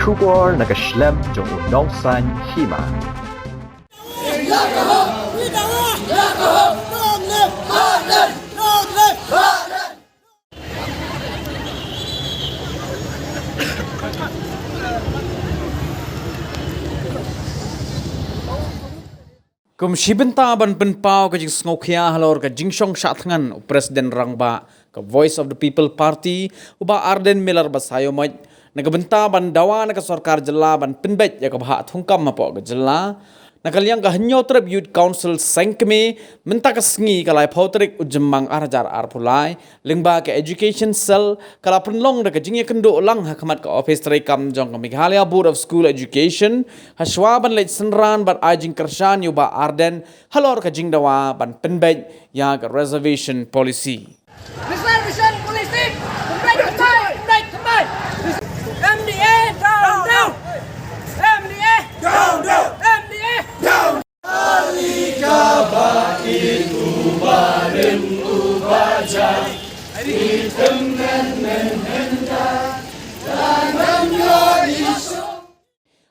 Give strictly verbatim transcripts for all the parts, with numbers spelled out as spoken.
Khubor na ka shlem jong u nongsan hima. Kum shi bynta ban pynpaw ka jingsngewkhia halor ka jingshong shah thngan u President Rangbah ka Voice of the People Party, u Bah Ardent Miller Basaiawmoit, na ka bynta ban dawa na ka sorkar jylla ban pynbeit ïa ka bhah thungkam hapoh ka jylla, na ka liang ka Hynñiewtrep Youth Council Seng Kmie, mynta ka sngi ka laiphew tarik u Jymmang ar hajar arphew lai, lyngba ka Education Cell, ka la pynlong da ka jingïakynduh lang ha khmat ka ophis treikam jong ka Meghalaya Board of School Education, ha shwa ban leit synran bad ai jingkyrshan ïa u Bah Ardent halor ka jingdawa ban pynbeit ïa ka reservation policy. Reservation policy, pynbeit thymmai, pynbeit thymmai. M D A, down, down. M D A, down, down. M D A, down.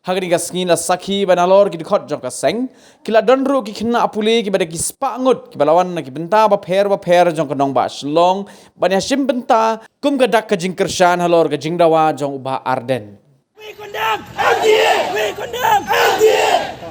Ha kane ka sngi la sakhi ba nalor ki dkhot jong ka seng, ki la don ruh ki khynnah pule kiba da ki spah ngut, kiba la wan na ki bynta bapher bapher jong ka nongbah Shillong ban ïashim bynta kum ka dak ka jingkyrshan halor ka jingdawa jong u Bah Ardent. We condemn M D A! We condemn M D A!